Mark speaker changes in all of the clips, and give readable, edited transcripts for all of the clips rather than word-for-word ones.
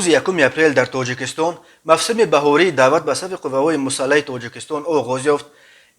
Speaker 1: Рӯзи 1 апрел дар Тоҷикистон мавсими баҳории даъват ба сафи қувваҳои мусаллаҳи Тоҷикистон оғоз ёфт.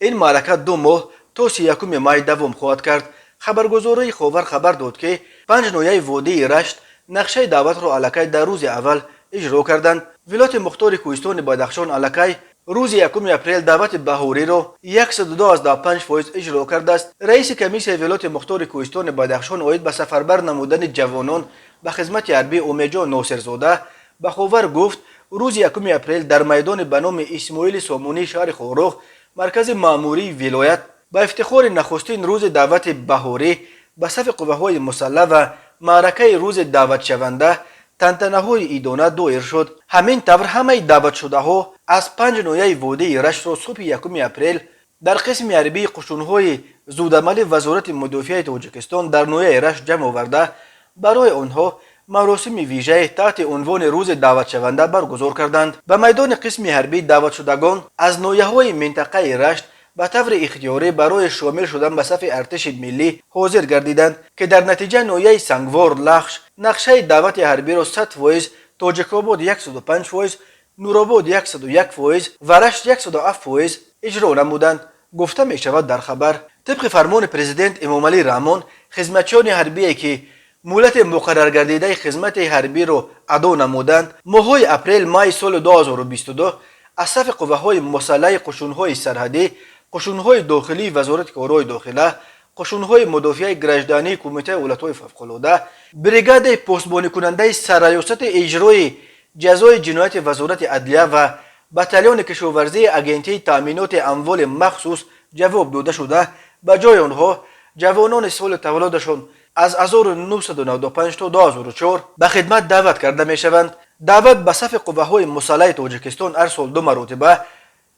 Speaker 1: Ин маърака 2 моҳ то 31 май давом хоҳад кард. Хабаргузории «Ховар» хабар дод, ки панҷ ноҳияи водии Рашт нақшаи даъватро аллакай дар рӯзи аввал иҷро карданд. Вилояти мухтори Кӯҳистони Бадахшон аллакай рӯзи 1 апрел даъвати баҳориро 102,5% иҷро кардааст. Раиси комиссияи вилояти мухтори Кӯҳистони Бадахшон оид ба сафарбар намудани ҷавонон ба хизмати ҳарбӣ Умедҷон Носирзода ба «Ховар» гуфт, рӯзи 1 апрел дар майдони ба номи Исмоили Сомонии шаҳри Хоруғ, маркази маъмурии вилоят, ба ифтихори нахустин рӯзи даъвати баҳорӣ ба сафи қувваҳои мусаллаҳ ва маъракаи рӯзи даъватшаванда тантанаҳои идона доир шуд. Ҳамин тавр, ҳамаи даъватшудаҳо аз панҷ ноҳияи водии Раштро субҳи 1 апрел дар қисми ҳарбии қушунҳои зудамали Вазорати мудофиаи Тоҷикистон дар ноҳияи Рашт ҷамъ оварда, барои онҳо маросими вижае таҳти унвони рӯзи даъватшаванда баргузор карданд. Ба майдони қисми ҳарбӣ даъватшудагон аз ноҳияҳои минтақаи Рашт ба таври ихтиёрӣ барои шомил шудан ба сафи артиши миллӣ ҳозир гардиданд, ки дар натиҷа ноҳияи Сангвор, Лахш нақшаи даъвати ҳарбиро 100%, Тоҷикобод 105%, Нуробод 101% ва Рашт 107% иҷро намуданд, гуфта мешавад дар хабар. Тибқи фармони президент Эмомалӣ Раҳмон, хизматчиёни ҳарбие, ки муҳлати муқарраргардидаи хизмати ҳарбиро адо намуданд, моҳҳои апрел майи соли 2022 аз сафи қувваҳои мусаллаҳи қушунҳои сарҳадӣ, қушунҳои дохилии Вазорати корҳои дохила, қушунҳои мудофиаи граждании Кумитаи ҳолатҳои фавқулода, бригадаи посбоникунандаи Сарраёсати иҷрои ҷазои ҷинояти Вазорати адлия ва батальони кишоварзии Агентии таъминоти амволи махсус ҷавоб дода шуда, ба ҷои онҳо ҷавонони соли таваллудашон аз 1995 то 2004 ба хидмат даъват карда мешаванд. Даъват ба сафи қувваҳои мусаллаҳи Тоҷикистон ҳар сол ду маротиба: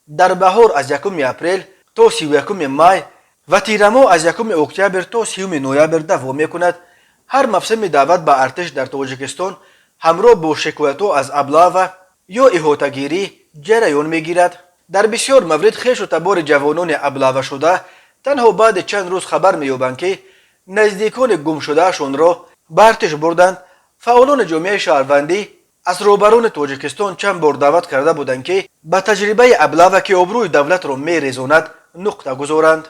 Speaker 1: дар баҳор аз 1 апрел то 31 май ва тирамоҳ аз 1 октябр то 30 ноябр давом мекунад. Ҳар мавсими даъват ба артиш дар Тоҷикистон ҳамроҳ бо шикоятҳо аз облава ё иҳотагирӣ ҷараён мегирад. Дар бисёр маврид хешу табори ҷавонони облавашуда танҳо баъди чанд рӯз хабар меёбанд, ки наздикони гумшудаашонро ба артиш бурданд. Фаъолони ҷомеаи шаҳрвандӣ аз роҳбарони Тоҷикистон чанд бор даъват карда буданд, ки ба таҷрибаи облава, ки обрӯи давлатро мерезонад, нуқта гузоранд.